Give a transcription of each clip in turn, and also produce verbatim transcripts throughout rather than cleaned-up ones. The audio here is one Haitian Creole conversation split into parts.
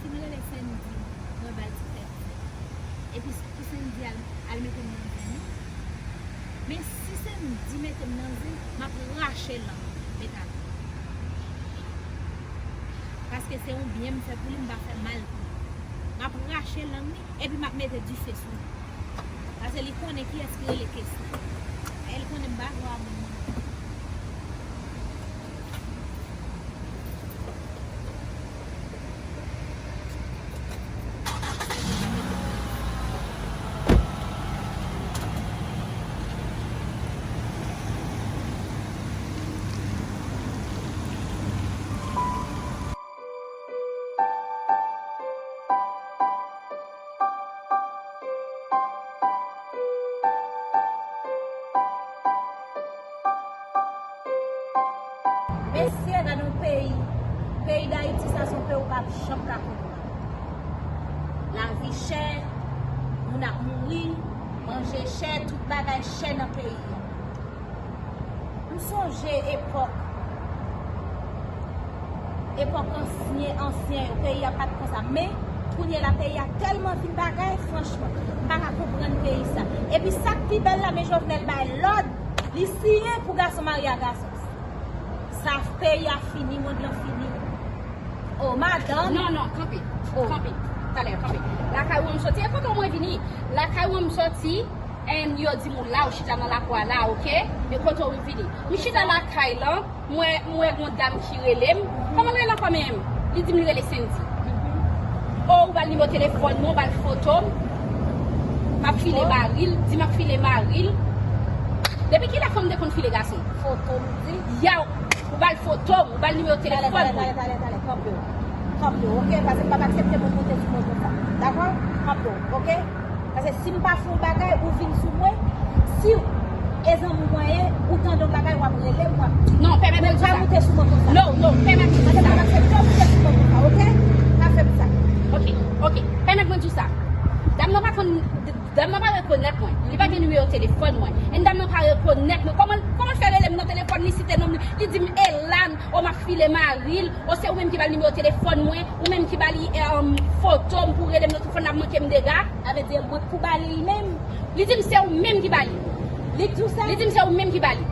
Si m rele Sendy, mwen ba l ti fè zen. Epi pou Sendy al, al mete m nan zen, non. Men si Sendy mete m nan zen, m ap rache lang li, met al. Paske se yon byen m fè pou li, m pa fè mal pou li. M ap rache lang li, epi m ap mete dife sou li. Paske li konnen kiyès ki rele Kesly. E li konnen m pa jwe a moun nan. Mesye, gade yon peyi. Peyi Dayiti sa, se yon peyi ou p ap janm ka konprann. Lavi chè, moun ap mouri, manje chè, tout bagay chè nan peyi a. M sonje epòk, epòk ansyen, ansyen yo, peyi a pa t konsa. Men, kounye a la, peyi a tèlman vin bagay, franchman, m pa ka konprann peyi sa. Epi sa k pi bèl la, men Jovenel bay lòd, li siyen pou gason marye a gason. Sa peyi a fini, mond lan fini. O, madanm. Non, non, kanpe. O. Kanpe. Talè, kanpe. Lakay ou an m soti. E kote w mwen vini? Lakay ou an m soti. And yo di m ou la, ou chita nan lakou a la, oke? E kote ou vini? M chita lakay lan, mwen, mwen gon dam ki rele m. Kòman l rele ankò menm? Li di m li rele Sendy. O, ou ba l nimewo telefòn mwen, ou ba l foto m. M ap file mari l, di m ap file mari l. Depi kilè fanm te konn file gason? Foto m di? Ya, ou ba l foto m, ou ba l nimewo telefòn mwen. Talè, talè, talè, talè, kanpe w. Kanpe w, oke? Paske m p ap aksepte moun moute sou mwen konsa. Dakò? Kanpe w, oke? Paske si m pa fè yon bagay, ou vin sou mwen, si e zanmi mwen ye, ou tande yon bagay, w ap rele m, w ap di. Non, pèmèt mwen di sa. Men pa moute sou mwen konsa. No, no, pèmèt mwen di sa. Paske m pa aksepte w moute sou mwen konsa, oke? Pa fè m sa. Oke, oke. Pèmèt mwen di sa. Dam nan pa konn, dam nan pa rekonèt mwen. Li pa gen nimewo telefòn mwen. And dam nan pa rekonèt mwen. Kòman, kòman l fè rele m nan telefòn, li site non m, li di m Elan, o m ap file mari l, o se ou menm ki ba l nimewo telefòn mwen, ou menm ki ba li, um, foto m pou rele m nan telefòn, l ap manke m dega. Sa vle di e mwen k pou ba li l menm? Li di m se ou menm ki ba li. Li k di w sa? Li di m se ou menm ki ba li.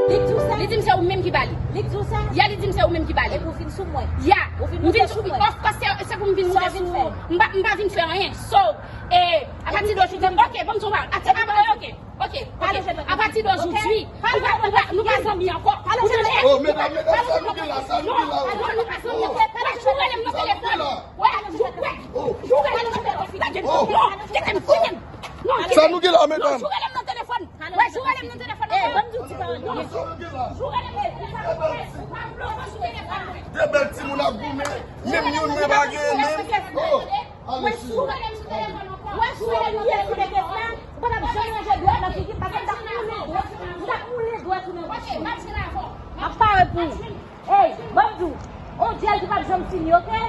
Li k di w sa? Li di m se ou menm ki ba li. Li k di w sa? Ya, li di m se ou menm ki ba li. Epi w vin sou mwen. Ya. Ou vin moute sou mwen. Of course, se, se pou m vin moute sou ou. M pa, m pa vin fè anyen. So, e, apati de jodi, ok, ban m di w bagay. Apati, apati, ok, ok. Apati de jodi, ou pa, ou pa, nou pa zanmi ankò. Ou tande? Oh, medam, medam, sa nou gen la, sa nou gen la, oh. Non, nou pa zanmi ankò. Wè, si w rele m nan telefòn. Wè, si w, wè, si w rele m nan telefòn. Non, kite m, kite m. Non, kite m. Sa nou gen la, medam? Non, si w rele m nan telefòn. Wè, si w rele m nan telefòn. Eh, ban m di w ti pawòl. Non, si w rele m, ou pa, ou pa, ou pa bloke sou telefòn mwen. De bèl timoun ap goumen, menm youn mwen pa genyen menm. Oh, ale sou. Wè, si w rele m sou telefòn ankò. Wè, si w rele m nan telefòn ankò. Ou pa t ap janm ranje dwèt nan figi m, paske m t ap moule dwèt, m t ap moule dwèt ou nan bouch ou. M ap pare pou ou. Ey, ban m di w, on dyèl ki p ap janm fini, oke?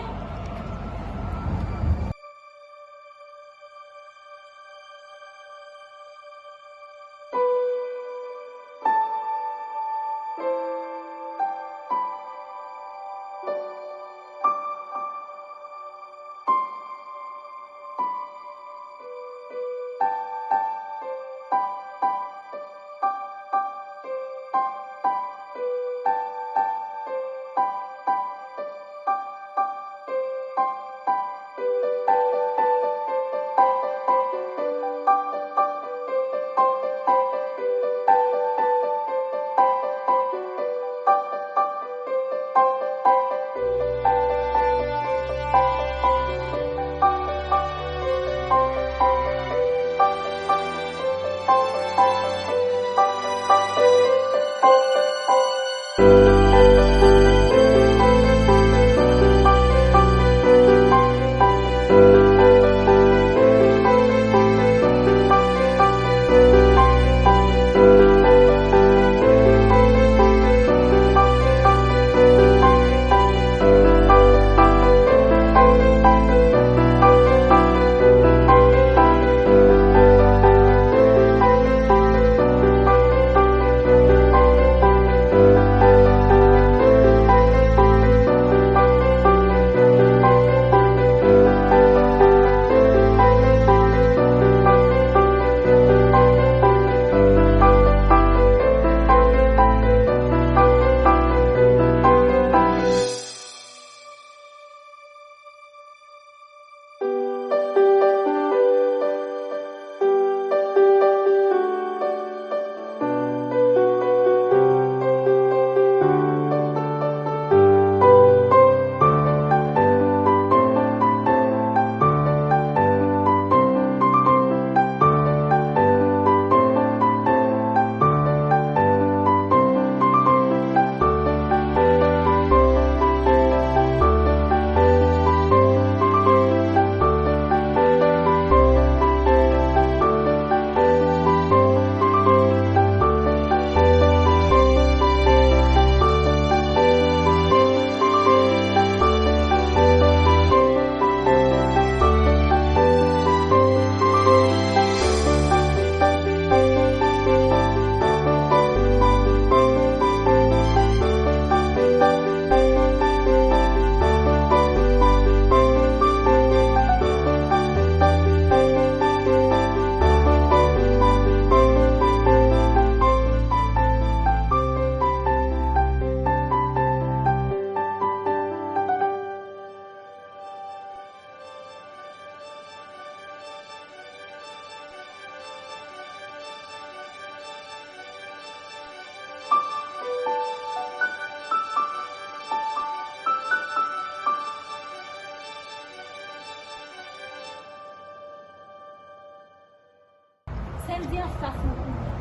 Sendy anfas mwen kounye a.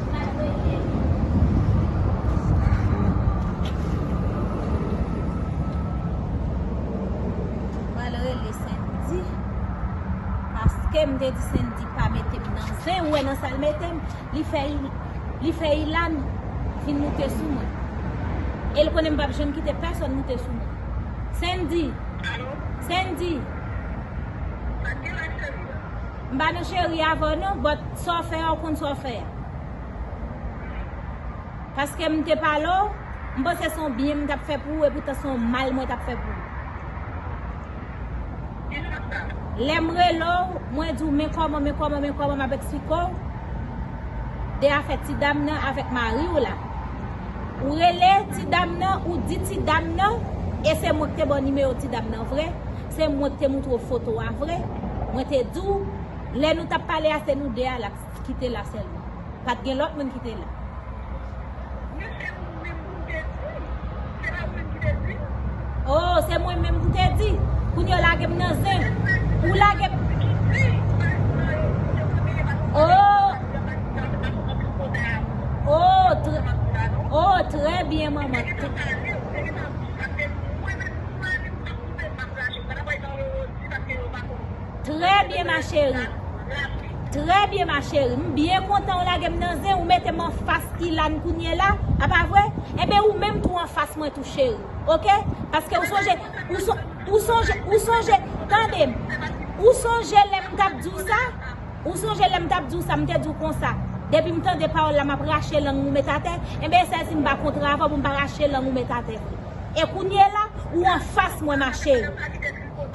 M al rele li. M al rele Sendy. Paske m te di Sendy pa mete m nan zen, ou wè nan sa l mete m. Li fè, li fè Ilan vin moute sou mwen. E l konnen m p ap janm kite pèsonn moute sou mwen. Sendy. Alo? Sendy. Sa k gen la, cheri? M pa nan cheri avè w non, but sa w fè a, ou konn sa w fè a. Paske m te pale w, m panse se yon byen m t ap fè pou ou, epoutan se yon mal mwen t ap fè pou ou. Lè m rele w, mwen di w, men kòman, men kòman, men kòman, m ap eksplike w de afè ti dam nan avèk mari w la. Ou rele ti dam nan, ou di ti dam nan, e se mwen ki te ba w nimewo ti dam nan vre, se mwen ki te moutre w foto a vre. Mwen te di w, lè nou t ap pale a, se nou de a la ki te la sèlman. Pa t gen lòt moun ki te la. Men se ou menm pou te di. Se pa ou menm ki te di. Oh, se mwen menm pou te di. Kounye w lage m nan zen. Ou lage m. Oh. Oh, trè, oh, trè byen, manman. Trè byen, ma chérie. Trè byen, ma chérie. M byen kontan w lage m nan zen, ou mete m anfas Ilan kounye la, a pa vre? Enben, ou menm tou anfas mwen tou, cheri. Oke? Paske ou sonje, ou son-, ou sonje, ou sonje, tande m. Ou sonje lè m t ap di w sa? Ou sonje lè m t ap di w sa, m te di w konsa. Depi m tande pawòl la, m ap rache lang ou met atè. Enben, sèl si m pa kontre avè w pou m pa rache lang ou met atè vre. E kounye la, ou anfas mwen, ma chérie.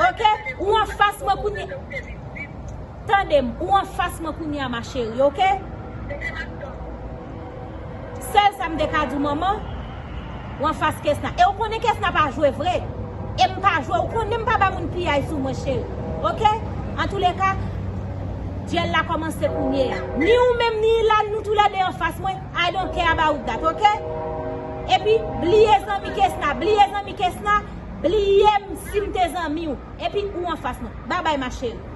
Oke? Ou anfas mwen kounye. Tande m, ou anfas mwen kounye a, ma chérie, oke? Sèl sa m te ka di w, manman, ou anfas Kesna. E ou konnen Kesna pa jwe vre. E m pa jwe, ou konnen m pa ba moun piyay sou mwen, cheri. Oke? Antouleka, dyèl la kòmanse kounye a. Ni ou menm, ni Ilan, nou toulède anfas mwen. I don't care about that, oke? Epi, bliye zanmi Kesna, bliye zanmi Kesna, bliye m si m te zanmi w. Epi, ou anfas mwen. Babay, ma chérie.